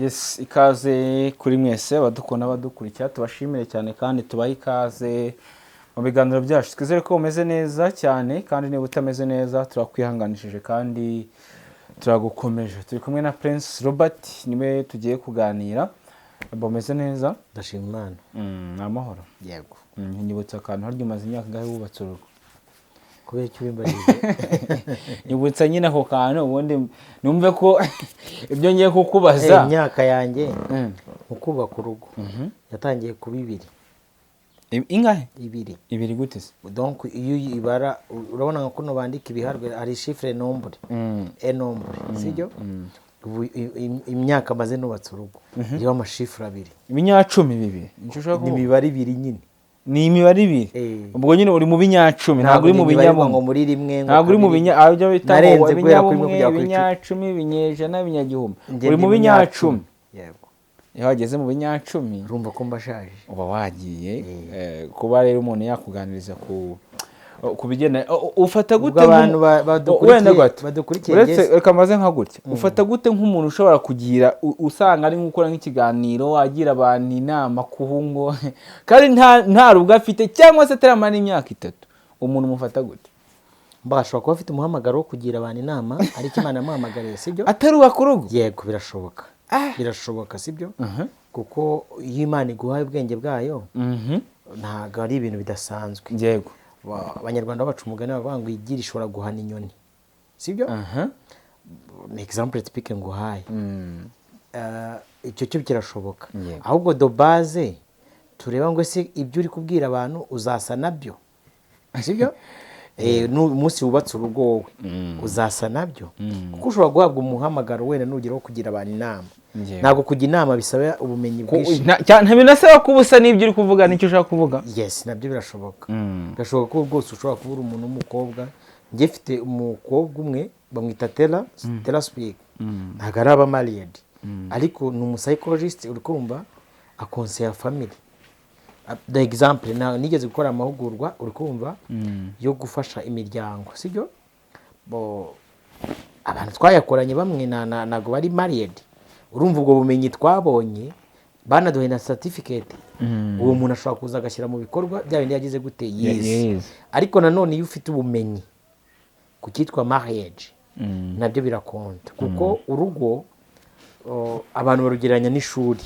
Yes, ikaze kuri mwese abadukunda, abadukurikira, tubashimire cyane kandi tubahe ikaze mu biganiro byacu. Twizere ko umeze neza cyane, kandi niba utameze neza turakwihanganishije kandi turagukomeje. Turi kumwe na Prince Robert, niwe tugiye kuganira. Bameze neza? Ndashima Imana. Ni amahoro? Yego. Nyibutsa akantu, harya umaze imyaka ingahe wubatse urugo? Kubera icyo ubimbajije? Nyibutsa nyine ako kantu, ubundi numve ko ibyo ngiye kukubaza. Imyaka yanjye mu kubaka urugo yatangiye kuba 2. Ingahe? 2. 2 gute se? Donc iyo uyibara, urabona nka kuno bandika ibiharwe, hari chiffre, nombre et nombre, sibyo? Ubu imyaka maze nubatse urugo iriho amachiffres 2. Ibinyacumi 2, nicyo ushaka Ni kuvuga? imibare 2 nyine. Ni imibare 2. Eh. Ubwo nyine uri mu binyacumi, ntabwo uri mu Ntabwo bibarirwa ngo binyabumwe. muri 1 ngo Ntabwo uri mu 2. binya, aho ibyo bita ngo Narenze guhera kuri 1 ibinyabumwe, kugera kuri 10. Ibinyacumi, ibinyejana, ibinyagihumbi. Njye Uri ndi mu binyacumi. Yego. Iyo wageze mu binyacumi, Urumva ko mbashaje. uba wagiye. Kuba rero umuntu yakuganiriza ku bigendanye, ufata Ubwo gute abantu wenda gato badukurikiye uretse reka maze nka gutya, ufata gute nk'umuntu ushobora kugira usanga ari gukora nk'ikiganiro agira abantu inama ku ngo kandi nta rugo afite cyangwa se ataramara n'imyaka 3? Umuntu umufata gute? Ashobora kuba afite umuhamagaro wo kugira abantu inama, ariko Imana yamuhamagariye, sibyo? Atarubaka urugo? Yego, birashoboka, birashoboka, sibyo? Kuko iyo Imana iguhaye ubwenge bwayo, ntabwo ari ibintu bidasanzwe. Abanyarwanda baca umugani bavuga ngo igi rishobora guhana inyoni, sibyo? Ni exemple typique nguhaye. Icyo cyo kirashoboka. Ahubwo de base tureba ngo ese ibyo uri kubwira abantu uzasa nabyo, sibyo? N'umunsi wubatse urugo wowe uzasa nabyo, kuko ushobora guhabwa umuhamagaro wenda nugera wo kugira abantu inama. Ntabwo kujya inama bisaba ubumenyi bwinshi. Ntibinasaba kuba usa n'ibyo uri kuvuga, nicyo ushaka kuvuga? Yes, nabyo birashoboka. Birashoboka ko rwose ushobora kuba uri umuntu w'umukobwa. Njye mfite umukobwa umwe bamwita Tera, Tera Speak. Ntabwo araba married, ariko ni umupsychologist, uri kumva, aconseilla family. The example, nigeze gukora amahugurwa, uri kumva, yo gufasha imiryango, sibyo? Bo abantu twayakoranye bamwe ntabwo bari married. Urumva ubwo bumenyi twabonye, banaduhaye na certificate, uwo muntu ashobora kuza agashyira mu bikorwa bya bindi yagize gute? Yize. Yize. Ariko nanone iyo ufite ubumenyi ku cyitwa marriage, nabyo biracounta, kuko urugo abantu barugereranya n'ishuri.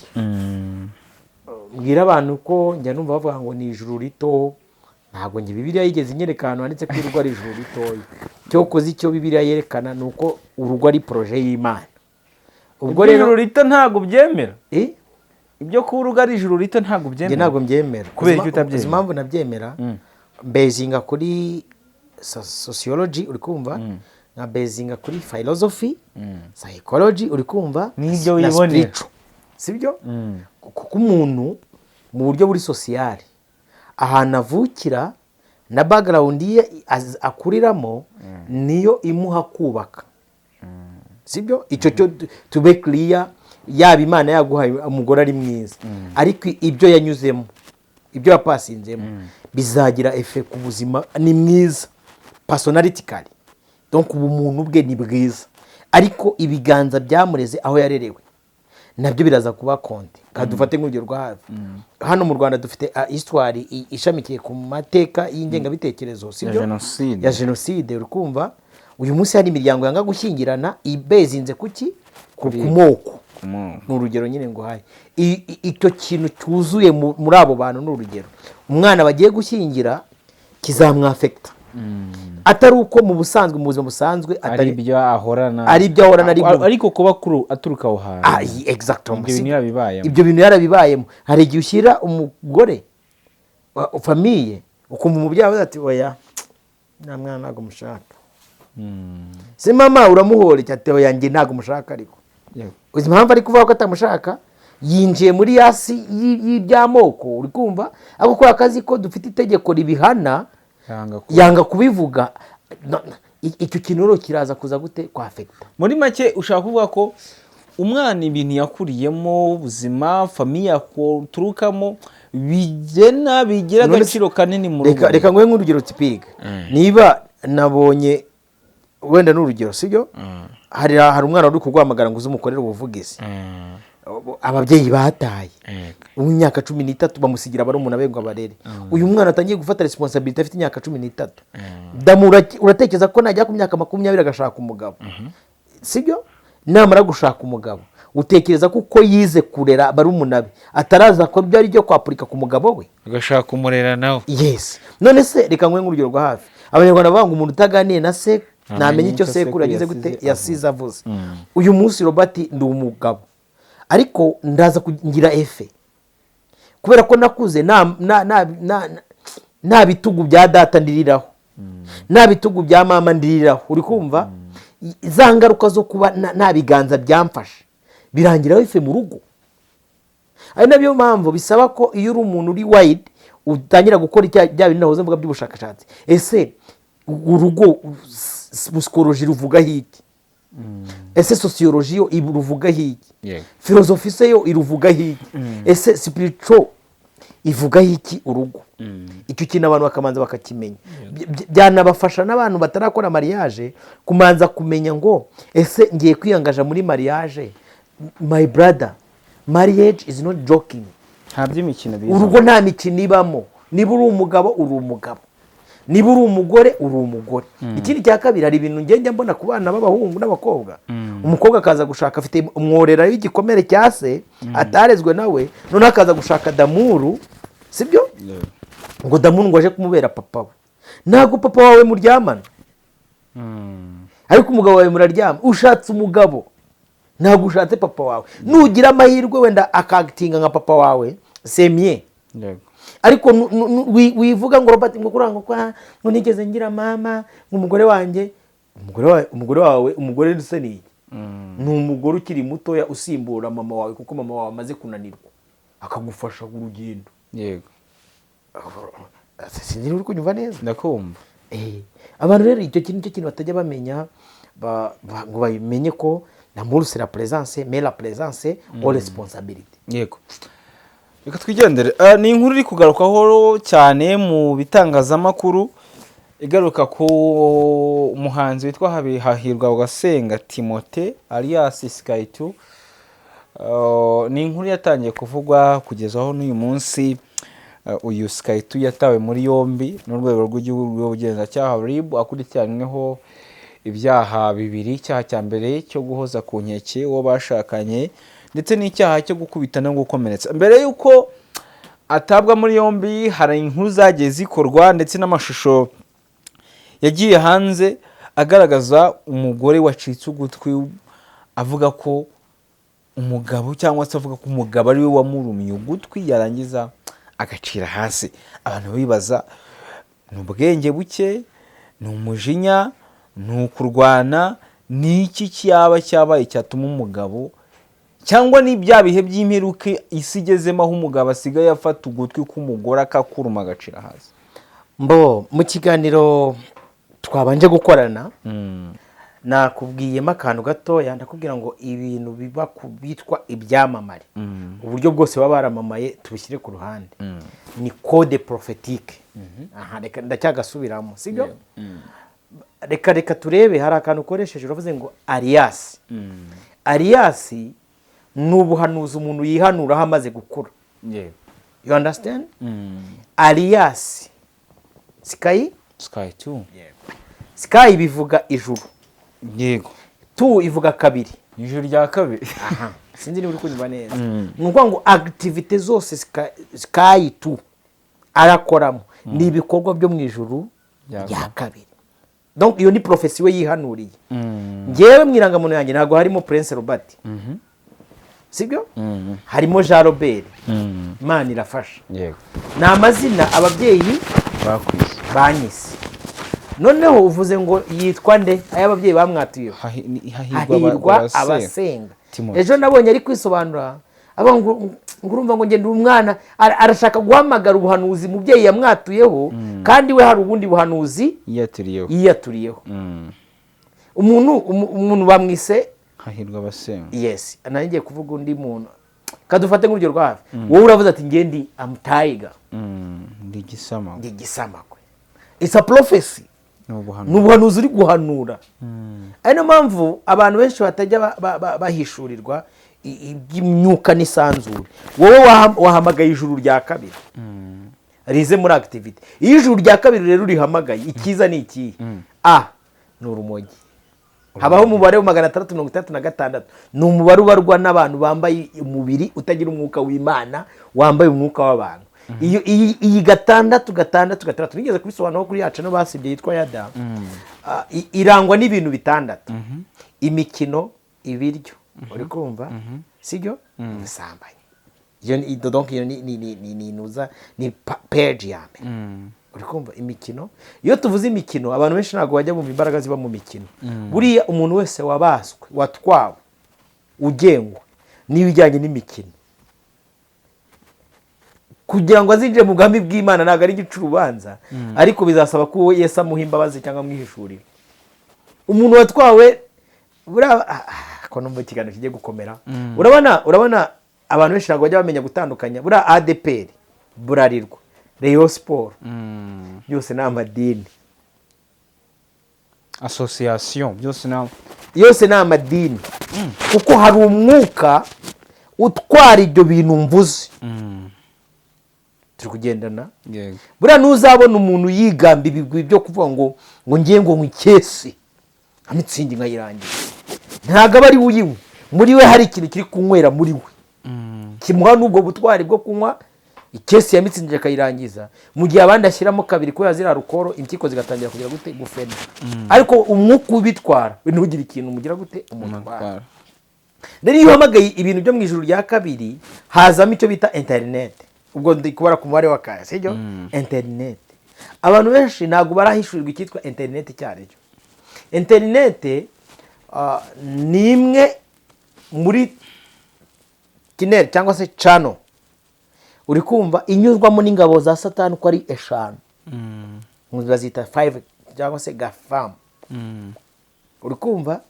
Mbwira abantu ko njya numva bavuga ngo ni ijuru rito. Ntabwo njye Bibiliya yigeze inyereka ahantu handitse ko urugo ari ijuru ritoya. Cyokoze icyo Bibiliya yerekana ni uko urugo ari projet y'Imana. Ubwo Ubwo rero ijuru rito ntabwo byemera? Eh? Ibyo kuba urugo ari ijuru rito ntabwo Njye byemera? ntabwo mbyemera. Kubera iki utabyemera? Uzi impamvu nabyemera? Mbasinga kuri sociology, uri kumva, nka basinga kuri philosophy, psychology, uri kumva, N'ibyo na wibonera. spiritual, sibyo? Kuko umuntu mu buryo buri social, ahantu avukira na background ye akuriramo niyo imuha kubaka, sibyo? Icyo cyo tube clear. Yaba Imana yaguhaye umugore ari mwiza, ariko ibyo yanyuzemo, ibyo yapassinzemo, bizagira effet ku buzima. Ni mwiza personality, donc ubumuntu bwe ni bwiza, ariko ibiganza byamureze, aho yarerewe, nabyo biraza kuba compte. Kadufate nk'urugero rwa hafi hano mu Rwanda, dufite histoire ishamikiye ku mateka y'ingengabitekerezo, sibyo? Ya jenoside. Ya jenoside, uri kumva. Uyu munsi hari imiryango yanga gushyingirana ibasinze kuki? Ku moko. Ni urugero nyine nguhaye. Icyo kintu cyuzuye muri abo bantu, ni urugero, umwana bagiye gushyingira kizamwaffecta, atari uko mu busanzwe, mu buzima busanzwe ari atari ibyo ahorana. Ari ibyo ahorana, ari Ariko kuba aturuka aho hantu, Ah, exactement. ibyo bintu yarabibayemo. Ibyo bintu yarabibayemo. Hari igihe ushyira umugore famille, ukumva umubyeyi avuze ati: "Oya, nta mwana, ntabwo mushaka." "Si mama, uramuhora iki?" Ati: "Oya, njye ntabwo mushaka." Ariko uzi impamvu ari kuvuga ko atamushaka? Yinjiye muri yasi y'iby'amoko, uri kumva, ariko kubera ko azi ko dufite itegeko ribihana, Yanga yanga kubivuga. Icyo kintu rero kiraza kuza gute? Kwaffecta. Muri make ushaka kuvuga ko umwana ibintu yakuriyemo, ubuzima, famille aturukamo, bigena, bigira agaciro kanini mu rugo. Reka nguhe nk'urugero typique. Niba nabonye wenda ni urugero, sibyo, hari umwana uri kuguhamagara ngo uze umukorere ubuvugizi. Ababyeyi bataye w'imyaka 13 bamusigira barumuna be ngo abarere. Uyu mwana atangiye gufata responsabilité afite imyaka 13. Damu, uratekereza ko najya ku myaka 20 agashaka umugabo, sibyo? Namara gushaka umugabo, utekereza ko uko yize kurera barumuna be ataraza ko byari byo kwapurika ku mugabo we? Agashaka umurera nawe. Yes. None se reka nguhe nk'urugero rwa hafi. Abanyarwanda bavuga ngo umuntu utaganiye na se ntamenya icyo sekuru yagize gute, yasize avuze. Uyu munsi, Robert, ndi umugabo, ariko ndaza kugira effet kubera ko nakuze nta bitugu bya data ndiriraho, nta bitugu bya mama ndiriraho. Uri kumva za ngaruka zo kuba nta biganza byamfashe birangiraho effet mu rugo. Ari nabyo mpamvu bisaba ko iyo uri umuntu uri wide utangira gukora bya bintu nahoze mvuga by'ubushakashatsi. Ese urugo psychologie ruvugaho iki? Ese sociologie yo iruvugaho iki? Philosophie se yo iruvugaho iki? Ese spiritual ivugaho iki urugo? Icyo kintu abantu bakamanza bakakimenya. Byanabafasha n'abantu batarakora mariage kumanza kumenya ngo ese ngiye kwiyangaja muri mariage? My brother, marriage is not joking. Nta by'imikino biza. Urugo nta mikino ibamo. Niba uri umugabo, uri umugabo. Niba uri umugore, uri umugore. Ikindi cya kabiri, hari ibintu ngenda mbona ku bana b'abahungu n'abakobwa. Umukobwa akaza gushaka afite umworera w'igikomere cya se atarezwe nawe, noneho akaza gushaka damuru, sibyo? Ngo damuru ngo aje kumubera papa we. Ntabwo papa wawe muryamana, ariko umugabo wawe muraryama. Ushatse umugabo, ntabwo ushatse papa wawe. Nugira amahirwe wenda akagitinga nka papa wawe, semye. Ariko wivuga ngo Robert, ngo kuranga kwa ngo nigeze ngira mama, ngo umugore wanjye, umugore wawe, umugore wawe, umugore se ni iki? Ni umugore ukiri mutoya usimbura mama wawe kuko mama wawe amaze kunanirwa, akagufasha urugendo. Sinzi niba uri kunyumva neza. Ndakumva. Abantu rero icyo kintu, nicyo kintu batajya bamenya, ngo babimenye ko l'amour, c'est la présence, mais la présence aux responsabilités. Yego, reka twigendere. Ni inkuru iri kugarukwaho cyane mu bitangazamakuru, igaruka ku muhanzi witwa Hahirwa Gasenga Timote alias Sky2. Ni inkuru yatangiye kuvugwa kugeza aho n'uyu munsi uyu Sky2 yatawe muri yombi n'urwego rw'igihugu rw'ubugenzacyaha RIB, akurikiranyweho ibyaha bibiri: icyaha cya mbere cyo guhoza ku nkeke uwo bashakanye, ndetse n'icyaha cyo gukubita no gukomeretsa. Mbere y'uko atabwa muri yombi, hari inkuru zagiye zikorwa ndetse n'amashusho yagiye hanze agaragaza umugore wacitse ugutwi avuga ko umugabo, cyangwa se avuga ko umugabo ari we wamurumye ugutwi, yarangiza agacira hasi. Abantu bibaza: ni ubwenge buke, ni umujinya, ni ukurwana, ni iki cyaba cyabaye cyatuma umugabo, cyangwa ni bya bihe by'imperuka isi igezemo, aho umugabo asigaye afata ugutwi k'umugore akakuruma agacira hasi? Mbo mu kiganiro twabanje gukorana nakubwiyemo akantu gatoya, ndakubwira ngo ibintu biba ku bitwa ibyamamare, uburyo bwose baba baramamaye tubishyire ku ruhande, ni code prophétique. Aha reka ndacyagasubiramo, sibyo? Reka turebe. Hari akantu ukoresheje, uravuze ngo alias. Alias ni ubuhanuzi umuntu yihanuraho amaze gukura. You understand? Alias Sky. Sky 2. Sky bivuga ijuru. Two ivuga kabiri. Ijuru rya kabiri. Aha sinzi niba uri kunyumva neza. Ni ukuvuga ngo activités zose Sky 2 arakoramo ni ibikorwa byo mu ijuru rya kabiri. Donc iyo ni prophétie we yihanuriye. Ngewe mu irangamuntu yanjye ntabwo harimo Prince Robert, sibyo? Harimo Jean Robert. Imana irafasha. Ni amazina ababyeyi bakwise. Banyise. Noneho uvuze ngo yitwa nde ayo ababyeyi bamwatuyeho? Hahirwa Hahirwa Abasenga. Abasenga. Timothy. Ejo nabonye ari kwisobanura avuga ngo urumva ngo ngenda umwana arashaka guhamagara ubuhanuzi mubyeyi yamwatuyeho, kandi we hari ubundi buhanuzi yiyaturiyeho. Yiyaturiyeho. Umuntu bamwise Hahirwa Abasenga. Yes, nanjye ngiye kuvuga undi muntu, kadufate nk'urugero rwa hafi. Wowe uravuze ati nge ndi am tiger. Ndi igisamagwe. Ndi igisamagwe. It's a prophecy. Ni ubuhanuzi. Ni ubuhanuzi uri guhanura. Ari niyo mpamvu abantu benshi batajya bahishurirwa. iby'imyuka n'isanzure, wowe wahamagaye ijuru rya kabiri rize muri activity. Iyo ijuru rya kabiri rero urihamagaye, icyiza ni ikihe? A ni urumogi. Habaho umubare wa 666, ni umubare ubarwa n'abantu bambaye umubiri utagira umwuka w'Imana, wambaye umwuka w'abantu. Iyo iyi gatandatu gatandatu gatandatu, nigeze kubisobanuraho kuri yacu no basibye, yitwa yada. Irangwa n'ibintu bitandatu: imikino, ibiryo, uri kumva, sibyo, ubusambanyi. Iyo ni, donc iyo ni nuza, ni page ya mbere, uri kumva. Imikino, iyo tuvuze imikino, abantu benshi ntabwo bajya bumva imbaraga ziba mu mikino. Buriya umuntu wese wabaswe, watwawe, ugengwa n'ibijyanye n'imikino, kugira ngo azinjire mu bwami bw'Imana, ntabwo ari igica urubanza, ariko bizasaba ko Yesu amuha imbabazi cyangwa amwihishurira. Umuntu watwawe buriya, ko numva ikiganiro kigiye gukomera. Urabona abantu benshi ntabwo bajya bamenya gutandukanya. Buriya ADEPR, Bralirwa, Rayon Sports, byose ni amadini. Association byose na Yose ni amadini, kuko hari umwuka utwara ibyo bintu mvuze. Turi kugendana? Yego. Buriya ntuzabona umuntu yigamba ibigwi byo kuvuga ngo ngiye ngo nywe ikesi nka Mützig nkayirangiza. Ntabwo aba ari we uyinywa, muri we hari ikintu kiri kunywera muri we kimuha n'ubwo butwari bwo kunywa ikesi ya Mützig akayirangiza, mu gihe abandi ashyiramo kabiri kubera ziriya alcool, impyiko zigatangira kugira gute? Gufena. Ariko umwuka ubitwara we ntugire ikintu umugira gute? Umutwara. Umutwara. Rero iyo uhamagaye ibintu byo mu ijuru rya kabiri, hazamo icyo bita interineti. Ubwo ndi kubara ku mubare wa kare, sibyo? Interineti, abantu benshi ntabwo barahishurirwa icyitwa interineti icyo ari cyo. Interineti ni imwe muri tunnel cyangwa se channel, uri kumva, inyurwamo n'ingabo za Satani uko ari eshanu. Bazita five cyangwa se GAFAM. Uri kumva,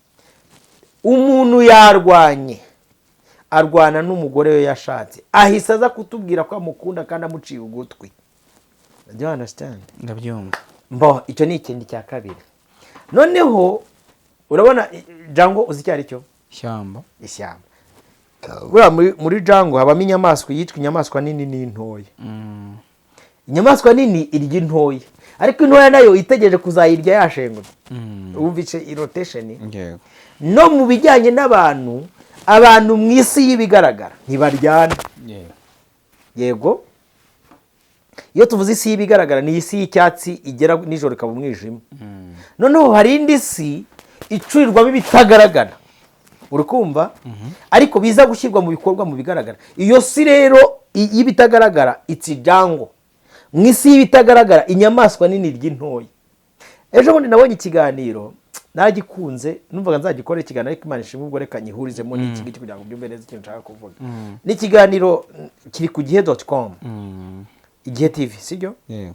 umuntu yarwanye, arwana n'umugore we yashatse, ahise aza kutubwira ko amukunda kandi amuciye ugutwi. Do you understand? Ndabyumva. Mbo icyo ni ikindi cya kabiri. Noneho urabona jungle, uzi icyo ari cyo? Ishyamba. Ishyamba. Buriya muri jungle habamo inyamaswa yitwa inyamaswa nini n'intoya. Inyamaswa nini irya intoya, ariko intoya nayo itegereje kuzayirya yashengutse. Wumvise irotesheni? Yego. No mu bijyanye n'abantu, abantu mu isi y'ibigaragara ntibaryana. Yego. Yego, iyo tuvuze isi y'ibigaragara, ni isi y'icyatsi igera nijoro ikaba umwijima. Noneho hari indi si icurirwamo ibitagaragara, uri kumva, ariko biza gushyirwa mu bikorwa mu bigaragara. Iyo si rero y'ibitagaragara, it's jungle. Mu isi y'ibitagaragara, inyamaswa nini irya intoya. Ejo bundi nabonye ikiganiro nagikunze, numvaga nzagikora ikiganiro, ariko Imana ishimwe, ubwo reka nyihurizemo n'iki ngiki kugira ngo byumve neza ikintu nshaka kuvuga. Ni ikiganiro kiri ku igihe.com, Igihe TV, sibyo? Yego.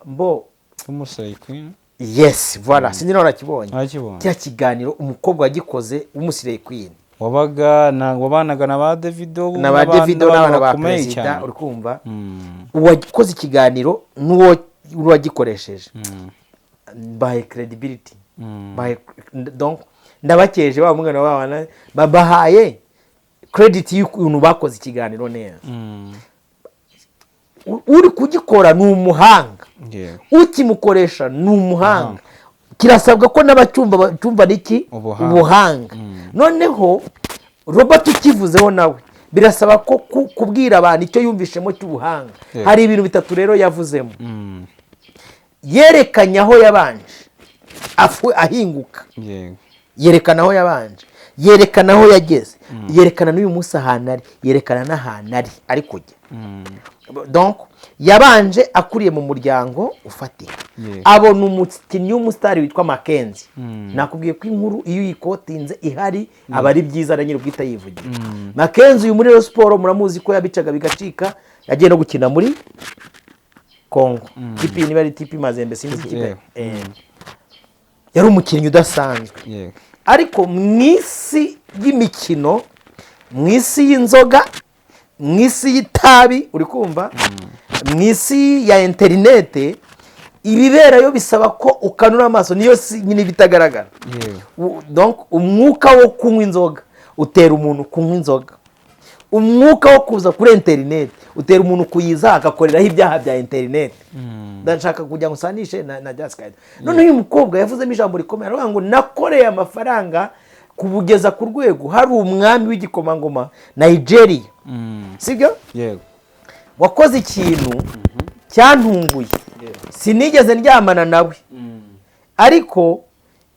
Mbo Umusore queen. Yes, voilà, sinzi nawe urakibonye. Nakibonye. Kiriya kiganiro umukobwa wagikoze w'umusire queen, wabaga na wabanaga na ba Davido, na ba Davido n'abana ba bakomeye perezida, cyane. uri kumva, uwakoze ikiganiro n'uwo wagikoresheje bahe credibility, bahe, donc ndabakeje wa mwana w'abana, babahaye credit y'ukuntu bakoze ikiganiro neza. Uri kugikora ni umuhanga, ukimukoresha ni umuhanga. Kirasabwa ko n'abacyumva bacyumva n'iki? Ubuhanga. Ubuhanga. Noneho Robert ukivuzeho nawe birasaba ko kubwira abantu icyo yumvishemo cy'ubuhanga. Hari ibintu bitatu rero yavuzemo. Yerekanye aho yabanje ahinguka, yerekana aho yabanje, yerekana aho yageze, yerekana n'uyu munsi ahantu ari, yerekana n'ahantu ari kujya. Donc yabanje akuriye mu muryango ufatika, abona umukinnyi w'umusitari witwa Makenzi. Nakubwiye ko inkuru iyo uyikotinze ihari aba ari byiza, na nyir'ubwite yivugira. Makenzi uyu muri Rayon Sports muramuzi ko yabicaga bigacika, yagiye no gukina muri Congo, TP, niba ari TP Mazembe, sinzi ikipe. Yari umukinnyi udasanzwe, ariko mu isi y'imikino, mu isi y'inzoga, mu isi y'itabi, uri kumva, mu isi ya interinete, ibiberayo bisaba ko ukanura amaso. Niyo si nyine ibitagaragara. Donc umwuka wo kunywa inzoga, utera umuntu kunywa inzoga. Umwuka wo kuza kuri interineti utera umuntu kuyiza agakoreraho ibyaha bya interineti. Ndashaka kugira ngo usanishe na Jessica. Noneho uyu mukobwa yavuzemo ijambo rikomeye, aravuga ngo: "Nakoreye amafaranga kubugeza ku rwego hari umwami w'igikomangoma Nigeria," sibyo? Yego. "Wakoze ikintu cyantunguye. Sinigeze ndyamana nawe, ariko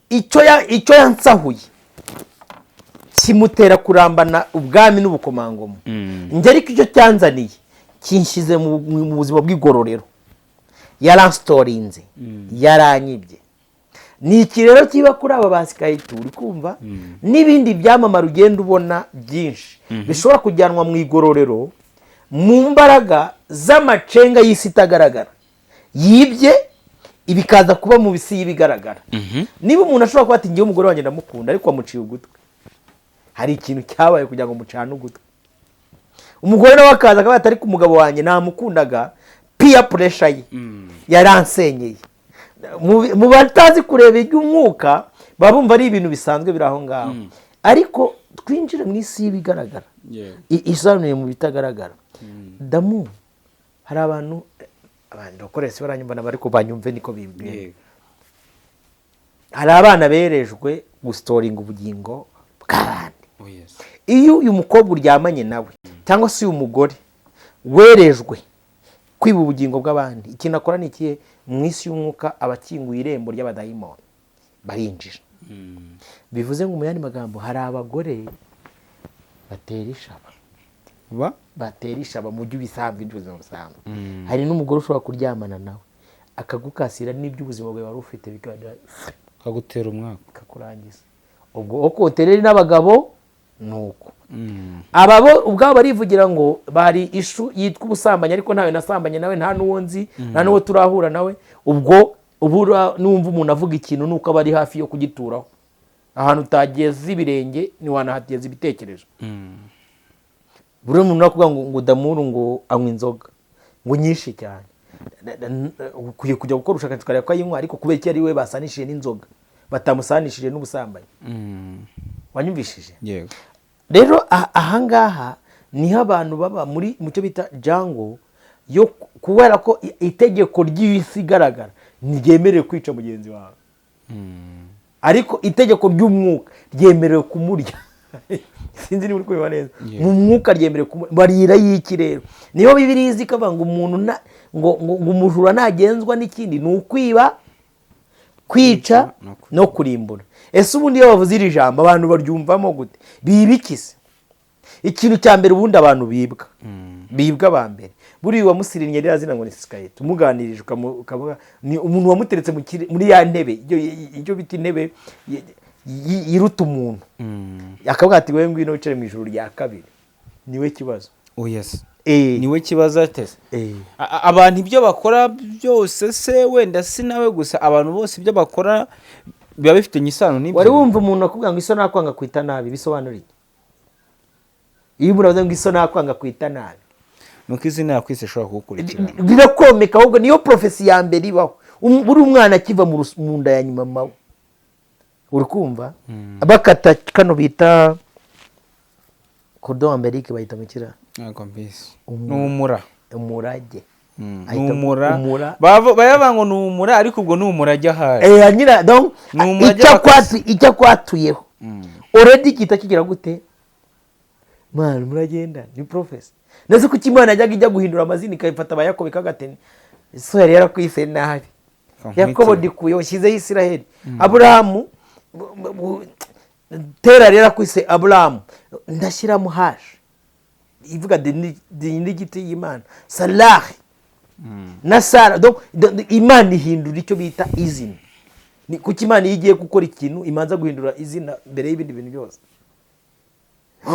icyo yansahuye kimutera kurambana ubwami n'ubukomangoma. Njye ariko icyo cyanzaniye kinshyize mu buzima bw'igororero. Yaransitorinze, yaranyibye." Ni iki rero kiba kuri aba ba Sikayiti, uri kumva, n'ibindi byamamare ugenda ubona byinshi bishobora kujyanwa mu igororero mu mbaraga z'amacenga y'isi itagaragara yibye, bikaza kuba mu bisi y'ibigaragara? Niba umuntu ashobora kuba ati: "Ngewe umugore wanjye ndamukunda," ariko wamuciye ugutwi, hari ikintu cyabaye kugira ngo mucane ugutwi. Umugore nawe akaza akavuga ati: "Ariko umugabo wanjye namukundaga, peer pressure ye yaransenyeye." Mu batazi kureba iby'umwuka baba bumva ari ibintu bisanzwe biri aho ngaho, ariko twinjire mu isi y'ibigaragara isobanuye mu bitagaragara. Damu, hari abantu bakoresha baranyumva nabo, ariko banyumve niko bimbwira. Hari abana berejwe gusitoringa ubugingo bw'abandi. Oh, yes. Iyo uyu mukobwa uryamanye nawe cyangwa se uyu mugore werejwe kwiba ubugingo bw'abandi, ikintu akora ni ikihe? Mu isi y'umwuka aba akinguye irembo ry'abadayimoni, barinjira. Bivuze ngo, mu yandi magambo, hari abagore batera ishaba. Ba? Batera ishaba mu by'ubisanzwe, by'ubuzima busanzwe. Hari n'umugore ushobora kuryamana nawe akagukasira n'iby'ubuzima bwawe wari ufite bikajya Kagutera umwaka. Bikakurangiza. Ubwo okotereri n'abagabo ni uko. Aba bo ubwabo barivugira ngo bari issue yitwa ubusambanyi, ariko ntawe nasambanye nawe, nta n'uwo nzi, nta n'uwo turahura nawe. Ubwo ubura numva umuntu avuga ikintu nuko aba ari hafi yo kugituraho. Ahantu utageza ibirenge ntiwanahateza ibitekerezo. Buri muntu arakuvuga ngo Damuru ngo anywa inzoga ngo nyinshi cyane. Ukwiye kujya gukora ubushakashatsi ukareba ko ayinywa, ariko kubera ko ari we basanishije n'inzoga, batamusanishije n'ubusambanyi? Wanyumvishije? Yego. Rero ahangaha niho abantu baba muri mu cyo bita jungle yo kubera ko itegeko ry'isi igaragara ntiryemerewe kwica mugenzi wawe, ariko itegeko ry'umwuka ryemerewe kumurya. Sinzi niba uri kubibona neza. Mu mwuka ryemerewe kumurya. Barira y'iki rero? Niyo Bibiliya izi ikavuga ngo umuntu ngo umujura ntagenzwa n'ikindi, ni ukwiba, kwica no kurimbura. No kurimbura. Ese ubundi iyo bavuze iri jambo abantu baryumvamo gute? Biba iki se? Ikintu cya mbere ubundi abantu bibwa ba mbere, buriya uwamusirinnye ririya zina ngo ni Sikayiti, umuganirije ukavuga ni umuntu wamuteretse muri ya ntebe, icyo bita intebe iruta umuntu, akavuga ati: "Wowe ngwino wicare mu ijuru rya kabiri." Niwe kibazo. Oh yes. Eh. Niwe kibazo atese. Eh. Abantu ibyo bakora byose se, wenda si nawe gusa, abantu bose ibyo bakora biba bifitanye isano n'ibyo. Wari wumva umuntu akubwira ngo iso nakwanga kwita nabi? Bisobanura iki iyo umuntu avuze ngo iso nakwanga kwita nabi? Nuko izina yakwise ishobora kugukurikirana. Rirakomeka. Ahubwo niyo prophecy ya mbere ibaho. Buri umwana akiva mu nda ya nyuma mama we, uri kumva bakata kano bita cordon ombilical, bayita mu kira Ntabwo mbizi. Ni umura. Umurage. Ni Ahita umura. Umura. Bayavuga ngo ni umura, ariko ubwo ni umurage ahari. Eh, nyina donc Ni umurage. Icyo icyo akwatuyeho already gihita kigira gute? Mwana muragenda, ni prophecy. Ndetse kuki Imana yajyaga ijya guhindura amazina ikayifata aba Yakobo ikagatene so yari yarakwise nabi? Kankwitere. Yakobo ndikuye, ushyizeho Isiraheli. Aburahamu Tera yari yarakwise Aburahamu, ndashyiramo hashi ivuga dignity y'Imana, Sarahi na Sara. Donc, Imana ihindura icyo bita izina. Ni kuki Imana iyo igiye gukora ikintu imanza guhindura izina mbere y'ibindi bintu byose?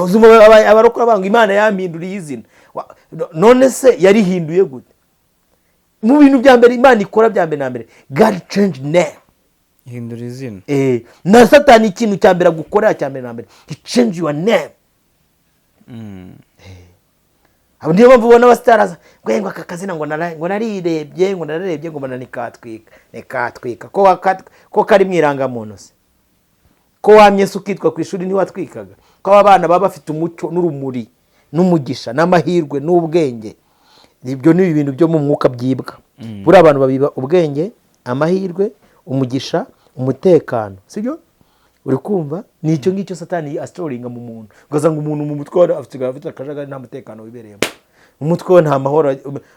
Uzumva abarokora banga Imana yampinduriye izina. None se yarihinduye gute? Mu bintu bya mbere Imana ikora bya mbere na mbere, God change name. Hindura izina. Eh, na Satani ikintu cya mbere agukorera cya mbere na mbere, he change your name. Abo niyo mpamvu ubona abasitari aza ngo aka kazina ngo ngo narirebye, ngo nararebye, ngo mbona nikatwika nikatwika. Ko kari mu irangamuntu se, ko wamye se ukitwa ku ishuri ntiwatwikaga? Ko aba bana baba bafite umucyo n'urumuri n'umugisha n'amahirwe n'ubwenge. Ibyo ni ibintu byo mu mwuka byibwa. Buriya abantu babiba ubwenge, amahirwe, umugisha, umutekano, sibyo? Uri kumva, ni icyo ngicyo Satani asitoringa mu muntu, ugasanga umuntu mu mutwe we afite akajagari, nta mutekano wibereyemo mu mutwe we, nta mahoro,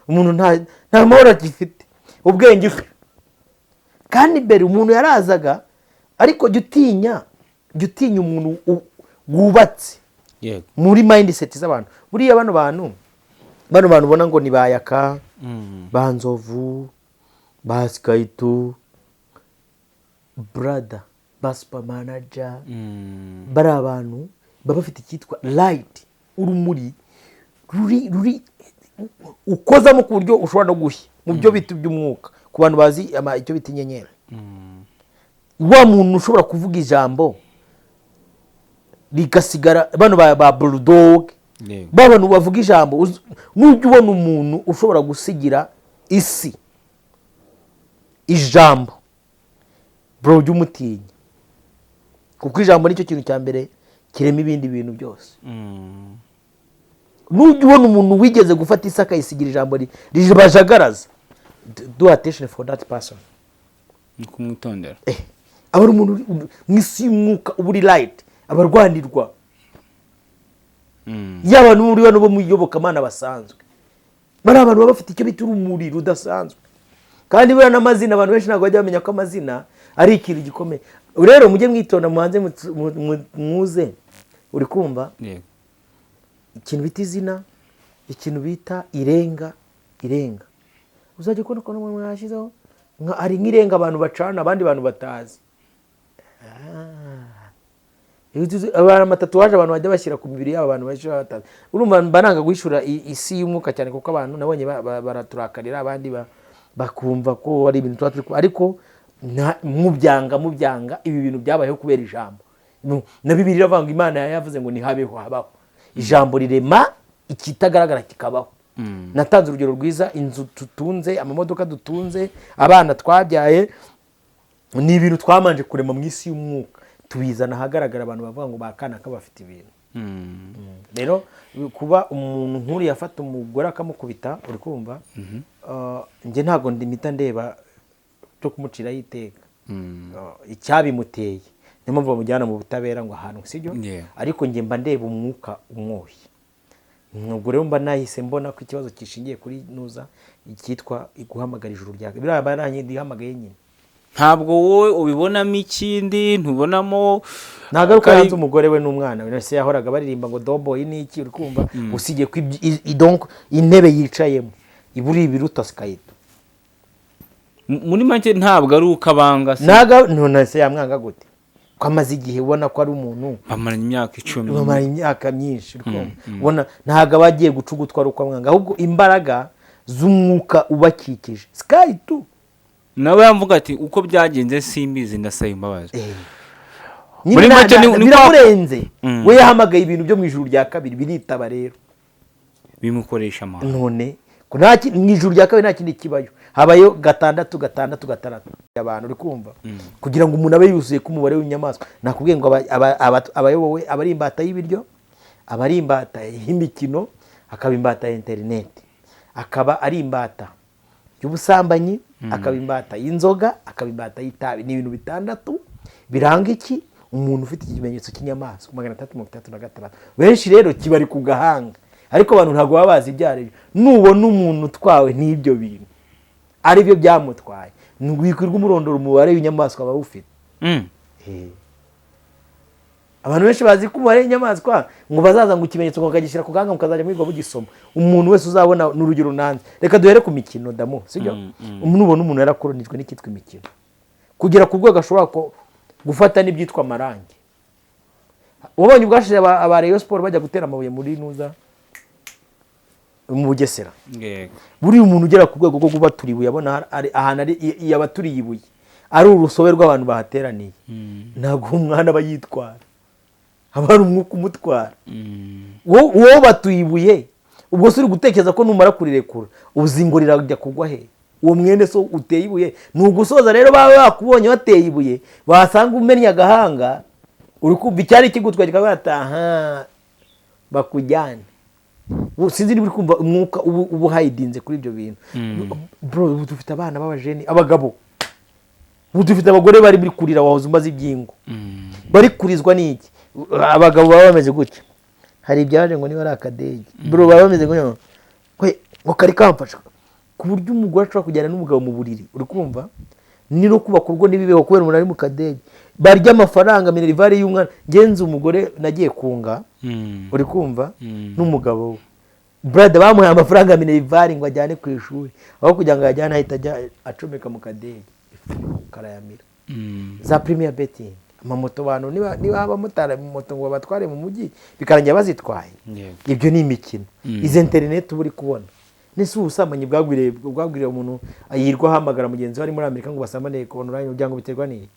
umuntu nta mahoro agifite, ubwenge. Kandi mbere umuntu yarazaga, ariko jya utinya umuntu wubatse muri mindset z'abantu. Buriya bano bantu ubona ngo ni ba Yaka, ba Nzovu, ba Sky2, brother, ba Super Manager, bari abantu baba bafite icyitwa light, urumuri ruri ukozamo ku buryo ushobora no gushya mu byo bita iby'umwuka. Ku bantu bazi icyo bita inyenyeri, wa muntu ushobora kuvuga ijambo rigasigara, bano ba Bulldog, ba bantu bavuga ijambo, nujya ubona umuntu ushobora gusigira isi ijambo, bro, ujye umutinya, kuko ijambo nicyo kintu cya mbere kirema ibindi bintu byose. Nujya ubona umuntu wigeze gufata isi akayisigira ijambo ribajagaraza, do attention for that person. Ni kumwitondera. Aba ari umuntu mu isi y'umwuka, uba uri light, aba arwanirwa. Iyo abantu muri bano bo mu iyobokamana basanzwe, bari abantu baba bafite icyo bita urumuri rudasanzwe. Kandi buriya n'amazina, abantu benshi ntabwo bajya bamenya ko amazina ari ikintu gikomeye. Rero mujye mwitonda, mubanze muze, uri kumva? Yego. Ikintu bita izina, ikintu bita irenga. Irenga uzajya ubona ukuntu umuntu yashyizeho, hari nk'irenga abantu bacana abandi bantu batazi. Abantu ama tatouage abantu bajya bashyira ku mibiri yabo, abantu benshi baba batazi. Urumva, mba nanga guhishura isi y'umwuka cyane, kuko abantu nabonye baraturakarira, abandi bakumva ko ari ibintu tuba turi ariko mubyanga ibi bintu byabayeho kubera ijambo. Na Bibiliya iravuga ngo Imana yavuze ngo ntihabeho, habaho. Ijambo rirema ikitagaragara kikabaho. Natanze urugero rwiza: inzu dutunze, amamodoka dutunze, abana twabyaye, ni ibintu twamanje kurema mu isi y'umwuka, tubizana ahagaragara, abantu bavuga ngo bakana ko bafite ibintu. Rero kuba umuntu nk'uriya afata umugore akamukubita, uri kumva, njye ntabwo mpita ndeba cyo kumuciraho iteka. Icyabimuteye, niyo mpamvu bamujyana mu butabera ngo ahantu, sibyo? Yeah. Ariko njye mba ndeba umwuka umwoshye. Ubwo rero mba nahise mbona ko ikibazo kishingiye kuri nuza icyitwa guhamagara ijuru rya biriya, mba nanjye ndihamagaye nyine. Ntabwo wowe ubibonamo ikindi, ntubonamo. Nagaruka hanze, umugore we n'umwana we se yahoraga baririmba ngo doboyi ni iki? Uri kumva, usibye ko donc intebe yicayemo iburi ibiruta Sky2. Muri make ntabwo ari uko abanga se? Naga none se yamwanga gute, ko amaze igihe ubona ko ari umuntu Bamaranye imyaka 10. Bamara imyaka myinshi, uri kumva? Ubona ntabwo aba agiye guca ugutwi ari uko amwanga, ahubwo imbaraga z'umwuka ubakikije, Sky2. Nawe yavuga ati: "Uko byagenze simbizi, ndasaba imbabazi." Nyine Muri make biramurenze. We yahamagaye ibintu byo mu ijuru rya kabiri, biritaba rero. Bimukoresha amahano. None ko mu ijuru rya kabiri nta kindi kibayo, habayo gatandatu gatandatu gatandatu abantu, uri kumva? Kugira ngo umuntu abe yuzuye ku mubare w'inyamaswa, nakubwiye ngo abayobowe aba ari imbata y'ibiryo, aba ari imbata y'imikino, akaba imbata ya interineti, akaba ari imbata y'ubusambanyi, akaba imbata y'inzoga, akaba imbata y'itabi. Ni ibintu bitandatu biranga iki? Umuntu ufite ikimenyetso cy'inyamaswa 666. Benshi rero kibari ku gahanga, ariko abantu ntabwo baba bazi ibyo ari byo. Nubona umuntu utwawe n'ibyo bintu, ari byo byamutwaye, ntiwikwirirwa umurondora umubare w'inyamaswa aba awufite. Abantu benshi bazi ko umubare w'inyamaswa ngo bazaza ngo ikimenyetso ngo bakagishyira ku gahanga, mukazajya mwirirwa mugisoma. Umuntu wese uzabona, ni urugero nanze, reka duhere ku mikino damu, sibyo? Nubona umuntu yarakoronijwe n'icyitwa imikino kugera ku rwego ashobora gufata n'ibyitwa amarangi, ubonye ubwashize aba Rayon Sport bajya gutera amabuye muri nuza mu Bugesera. Buriya umuntu ugera ku rwego rwo kubatura ibuye, abona ahantu ari yabaturiye ibuye ari urusobe rw'abantu bahateraniye, ntabwo umwana aba yitwara, haba hari umwuka umutwara. Wowe batuye ibuye, ubwo se uri gutekereza ko numara kurirekura uzi ngo rirajya kugwa he? Uwo mwene so uteye ibuye ni ugusoza. Rero baba bakubonye wateye ibuye, basanga umennye agahanga. Uri kumva icyari kigutwaye kikavuga ati: "Aha bakujyane." Ubu sinzi niba uri kumva umwuka uba uhayidinze kuri ibyo bintu, bro. Ubu dufite abana b'abajene, abagabo, ubu dufite abagore bari bari kurira, wahoze umaze ibyingo, bari kurizwa n'iki? Abagabo baba bameze gutya, hari ibyaje ngo niba ari akadege, bro, baba bameze gutya ngo kari kamfasha, ku buryo umugore ashobora kujyana n'umugabo mu buriri, uri kumva, ni no kubaka urugo ntibibeho kubera umuntu ari mu kadege. Barya amafaranga, minerval y'umwana. Ngenzi umugore nagiye kunga, uri kumva, n'umugabo we, brother, bamuhaye amafaranga ya minerval ngo ajyane ku ishuri, aho kugira ngo ayajyane ahita ajya acomeka mu kadege karayamira. Za Premier Betting, amamoto, abantu niba abamotari mu moto ngo babatware mu mujyi, bikarangira bazitwaye. Ibyo ni imikino. Izi interineti uba uri kubona, nese ubusambanyi bwagwiriye, umuntu yirwa ahamagara mugenzi we ari muri Amerika ngo basambane ku online, kugira ngo biterwa n'iki?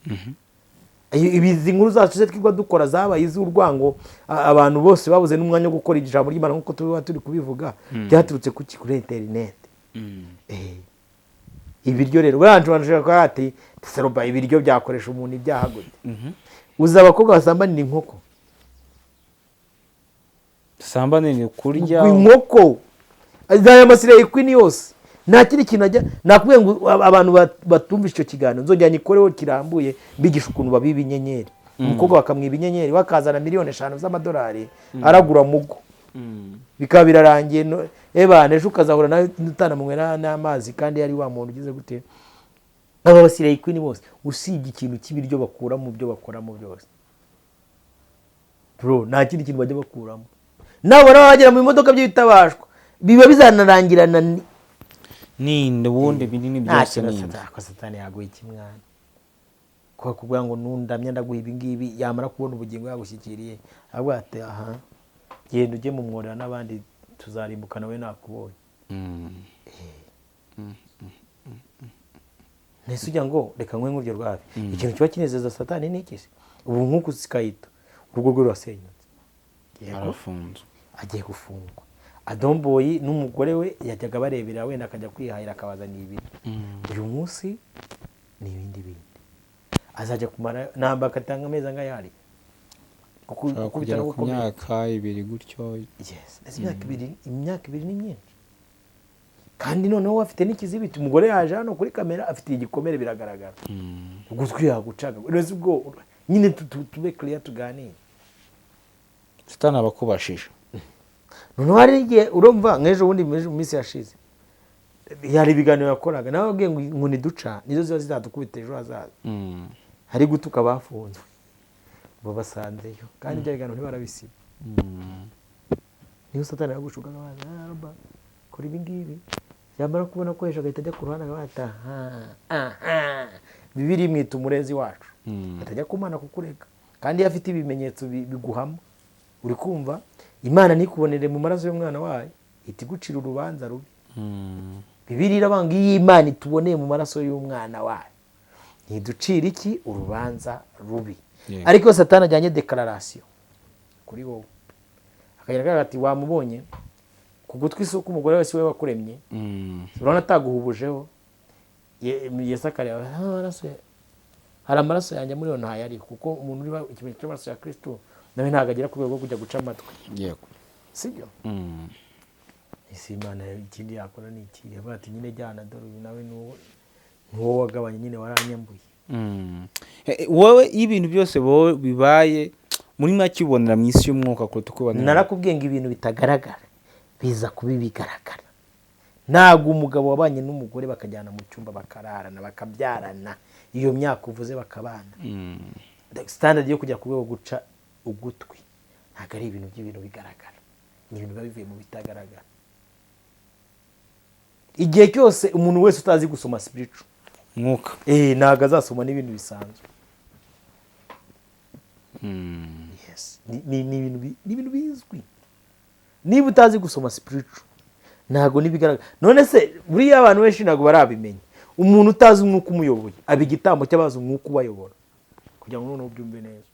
Izi nkuru zacu se twirwa dukora zabaye iz'urwango, abantu bose babuze n'umwanya wo gukora ijambo ry'Imana nk'uko tuba turi kubivuga. Byaturutse kuki? Kuri interineti. Ibiryo rero, buriya nshobora kuba ati: "Seroba, ibiryo byakoresha umuntu ibyaha gute?" Uzi abakobwa basambanira inkoko? Sambane ni kurya. Inkoko, aya ma slay queen yose, nta kindi kintu ajya. Nakubwiye ngo abantu batumva icyo kiganiro, nzongera nyikoreho kirambuye, mbigisha ukuntu babiba inyenyeri. Umukobwa bakamwiba inyenyeri, bakazana miliyoni 5 z'amadolari, aragura mugo, bikaba birarangiye. Ebana, ejo ukazahura nawe utanamunywera n'amazi, kandi yari wa muntu ugize gute. Aba ba slay queen bose, usibye ikintu cy'ibiryo bakura mu byo bakoramo byose, bro, nta kindi kintu bajya bakuramo. Nabona bagera mu bimodoka by'ibitabashwa, biba bizanarangirana Ninde ubundi binini nta byose kintu. ninde? Ko Satani yaguha iki, mwana? Ko kuvuga ngo nundamye ndaguha ibi ngibi, yamara kubona ubugingo yagushyikiriye, ahubwo ati: "Aha genda ujye mu mworera n'abandi, tuzarimbuka nawe nakubonye." Ntese ujya ngo reka nkwe nk'uryo rwabi. Ikintu kiba kinezeza Satani ni iki se? Ubu nk'uku sikayita urugo rwe rurasenyutse. Yego. Arafunzwe. Agiye gufungwa. Adomboyi n'umugore we yajyaga barebera, wenda akajya kwihahira akabazanira ibiryo. Uyu munsi ni ibindi bindi, azajya kumara namba agatanga amezi angahe hari? Ushobora Gukubita kugera no ku gukomereka. myaka 2 gutyo. Yes, ndetse imyaka 2 ni myinshi. Kandi noneho afite n'ikizibiti, umugore yaje hano kuri kamera afite igikomere, biragaragara, ugutwi yagucaga. Uretse ubwo nyine tube clear, tuganire. Satani aba akubashije. Noneho hari igihe, urumva, nk'ejo bundi mu minsi yashize hari ibiganiro yakoraga, nawe ababwiye ngo inkoni duca nizo ziba zizadukubita ejo hazaza. Hari gutuka abafunzwe, babasanzeyo, kandi ibyo biganiro ntibarabisiba. Niyo Satani yagushuka akabaza: "Ah, Roba, kora ibi ngibi." Yamara kubona ko hejuru agahita ajya ku ruhande akabaza ati: "Aha, aha." Bibiri imwita umurezi wacu, atajya ku Mana kukurega, kandi iyo afite ibimenyetso biguhama, uri kumva, Imana ntikubonere mu maraso y'umwana wayo, ihita igucira urubanza rubi. Bibiri irabanga, iyo Imana ituboneye mu maraso y'umwana wayo ntiducira iki? Urubanza rubi. Ariko iyo Satani ajyanye déclaration kuri wowe, akagenda akavuga ati: "Wamubonye ku gutwi, si uko umugore wese we wakuremye, urabona ataguhubujeho." Yesu akareba: "Ah, hari amaraso yanjye muri yo?" Ntayo ariho, kuko umuntu uriho ikimenyetso cy'amaraso ya Kristo nawe ntabwo agera ku rwego rwo kujya guca amatwi. Sibyo? Ese Imana ikindi yakora ni iki? Yavuga ati: "Nyine jyana, dore uyu nawe ni uwo wagabanye, nyine waranyambuye." Wowe iyo ibintu byose wowe bibaye, muri make ubonera mu isi y'umwuka kuruta uko ubonera Narakubwiye ngo ibintu bitagaragara biza kuba ibigaragara. Ntabwo umugabo wabanye n'umugore bakajyana mu cyumba, bakararana, bakabyarana, iyo myaka uvuze bakabana, standard yo kujya ku rwego guca ugutwi ntabwo ari ibintu by'ibintu bigaragara, ni ibintu biba bivuye mu bitagaragara. Igihe cyose umuntu wese utazi gusoma spiritual mwuka, ntabwo azasoma n'ibintu bisanzwe. Yes, ni ibintu bizwi. Niba utazi gusoma spiritual, ntabwo n'ibigaragara. None se buriya abantu benshi ntabwo barabimenya, umuntu utazi umwuka umuyoboye aba igitambo cy'abazi umwuka ubayobora. Kugira ngo noneho ubyumve neza,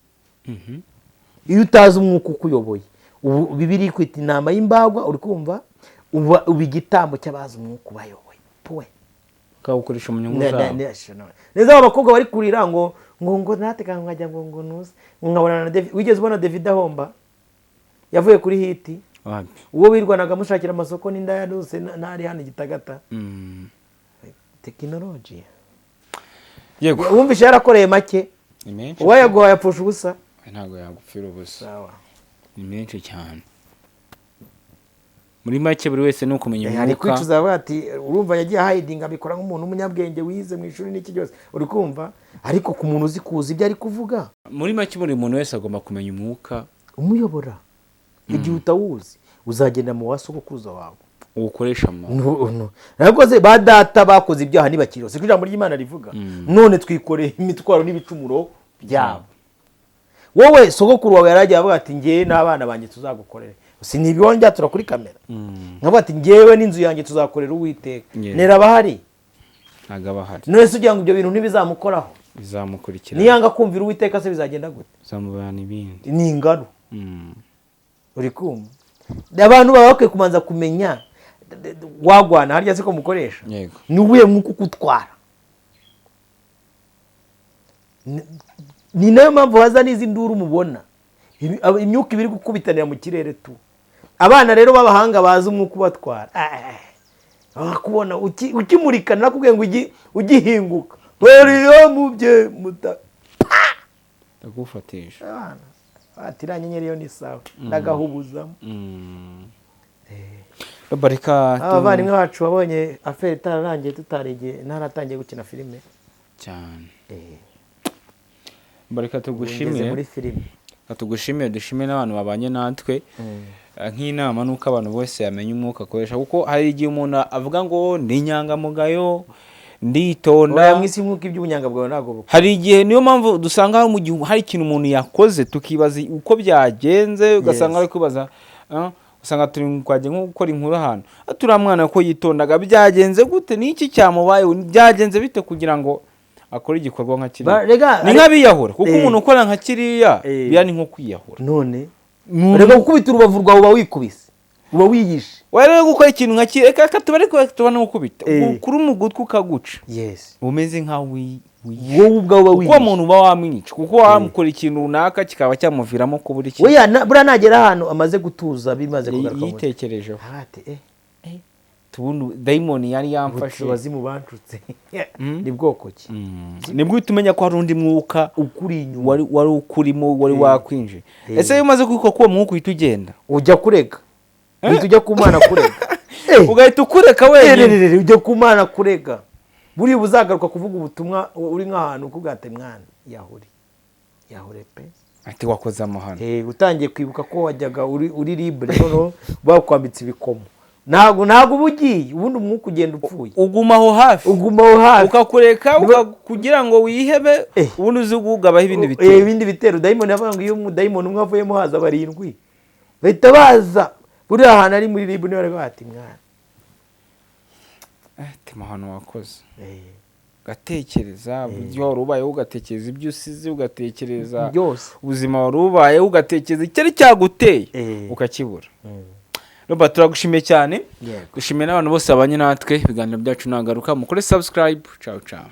iyo utazi umwuka ukuyoboye, ubu Bibiri ikwita intama y'imbagwa, uri kumva, uba igitambo cy'abazi umwuka ubayoboye puwe. Ukawukoresha mu nyungu zabo. Neza, aba bakobwa bari kurira ngo Ngo natega nkajya ngo nuze ngo nkabonana na David. Wigeze ubona David ahomba? Yavuye kuri hit? Wapi. Uwo wirwanaga amushakira amasoko n'indaya yose ntari hano i Gitagata. Tekinoloji. Wumvishe yarakoreye make. Ni menshi. Uwayaguhaye apfusha ubusa. Ntabwo yagupfira ubusa. Sawa. Ni menshi cyane. Muri make, buri wese ni ukumenya Ari umwuka. kwicuza, avuga ati urumva yagiye ahayidinga, abikora nk'umuntu w'umunyabwenge wize mu ishuri n'iki byose, uri kumva, ariko ku muntu uzi kuza ibyo ari kuvuga. Muri make, buri muntu wese agomba kumenya umwuka umuyobora. Igihe utawuzi, uzagenda mu wa sogokuruza wawe. Uwukoresha mu No, no. Narakoze, ba data bakoze ibyaha ntibakiriho, siko ijambo ry'Imana rivuga? None twikoreye imitwaro n'ibicumuro byabo. Wowe sogokuru wawe yaragiye avuga ati: "Ngewe n'abana banjye tuzagukorere." Si ntibiyongera kuri kamera, nkavuga ati: "Ngewe n'inzu yanjye tuzakorera Uwiteka." Nera abahari? Ntabwo aba ahari. None se ugira ngo ibyo bintu ntibizamukoraho? Bizamukurikira. Niyanga kumvira Uwiteka se bizagenda gute? Bizamubana ibindi. Ni ingano. Uri kumva, abantu baba bakwiye kubanza kumenya wagwana harya siko mukoresha. Yego. Ni uwuhe mwuka ukutwara? Ni nayo mpamvu haza n'izi nduru mubona. Imyuka iba iri gukubitanira mu kirere tu. Abana rero b'abahanga bazi umwuka ubatwara, bakubona ukimurika, nakubwiye ngo ugihinguka bariyo mubye muta. Ndagufatisha. Abana ati: "Iriya nyenyeri yo ni sawa, ndagahubuzamo." Reka Abavandimwe bacu babonye affaire itararangiye, tutarigiye, ntaratangiye gukina filime. Cyane. Reka Ngeze tugushimire. muri filime. Reka tugushimire, dushime n'abantu babanye natwe. Nk'inama ni uko abantu bose yamenya umwuka akoresha, kuko hari igihe umuntu avuga ngo ndi inyangamugayo, nditonda. Oya, mu isi y'umwuka iby'ubunyanga bwawe ntabwo bukora. Hari igihe, niyo mpamvu dusanga hari mu gihe hari ikintu umuntu yakoze tukibaza uko byagenze, ugasanga ari kwibaza, usanga turi twajya nko gukora inkuru ahantu, turiya mwana ko yitondaga, byagenze gute? Ni iki cyamubayeho? Byagenze bite kugira ngo akore igikorwa nka kiriya? Rega, Ni nk'abiyahura, kuko umuntu ukora nka kiriya, biriya ni nko kwiyahura. None reka, gukubita urubavu rwawe uba wikubise, uba wiyishe. Wari gukora ikintu nka kiriya, reka tuba, ariko tuba no gukubita kuri mu gutwi ukaguca, umeze nkaho wiyishe. Wowe ubwawe uba Kuko uwo wiyishe. muntu uba wamwica, kuko wamukora ikintu runaka kikaba cyamuviramo kubura ikintu. Oya, buriya nagera ahantu amaze gutuza, bimaze kugaruka mu Yitekerejeho. Ati Tubundi dayimoni yari yamfashe. Abazimu banshutse ni bwoko ki? Nibwo uhita umenya ko hari undi mwuka ukuri inyuma. Wari ukurimo, wari wakwinjiye. Ese iyo umaze kwikwa ko uwo mwuka uhita ugenda? Ujya kurega, uhita ujya ku Mana kurega. Ugahita ukureka wenyine. Rererere, ujya ku Mana kurega. Buriya uzagaruka kuvuga ubutumwa uri nk'ahantu ukubwate: "Mwana, yahure, yahure pe." Ati: "Wakoze amahano." Utangiye kwibuka ko wajyaga uri libre, noneho bakwambitse ibikomo, ntabwo uba ugiye. Ubundi umwuka ugenda upfuye. Uguma aho hafi. Uguma aho hafi. Ukakureka kugira ngo wihebe, ubundi uzi kugabaho ibindi bitero. Ibindi bitero. Dayimoni avuga ngo iyo umudayimoni umwe avuyemo haza barindwi, bahita baza. Buriya ahantu ari muri libre niwe bari bati: "Mwana." Ati: "Amahano wakoze." Ugatekereza uburyo wari ubayeho, ugatekereza ibyo usize, ugatekereza Byose. ubuzima wari ubayeho, ugatekereza icyari cyaguteye, ukakibura. Robert, turagushimiye cyane. Yego. Dushimiye n'abantu bose babanye natwe. Ibiganiro byacu nagaruka. Mukore subscribe. Ciao ciao.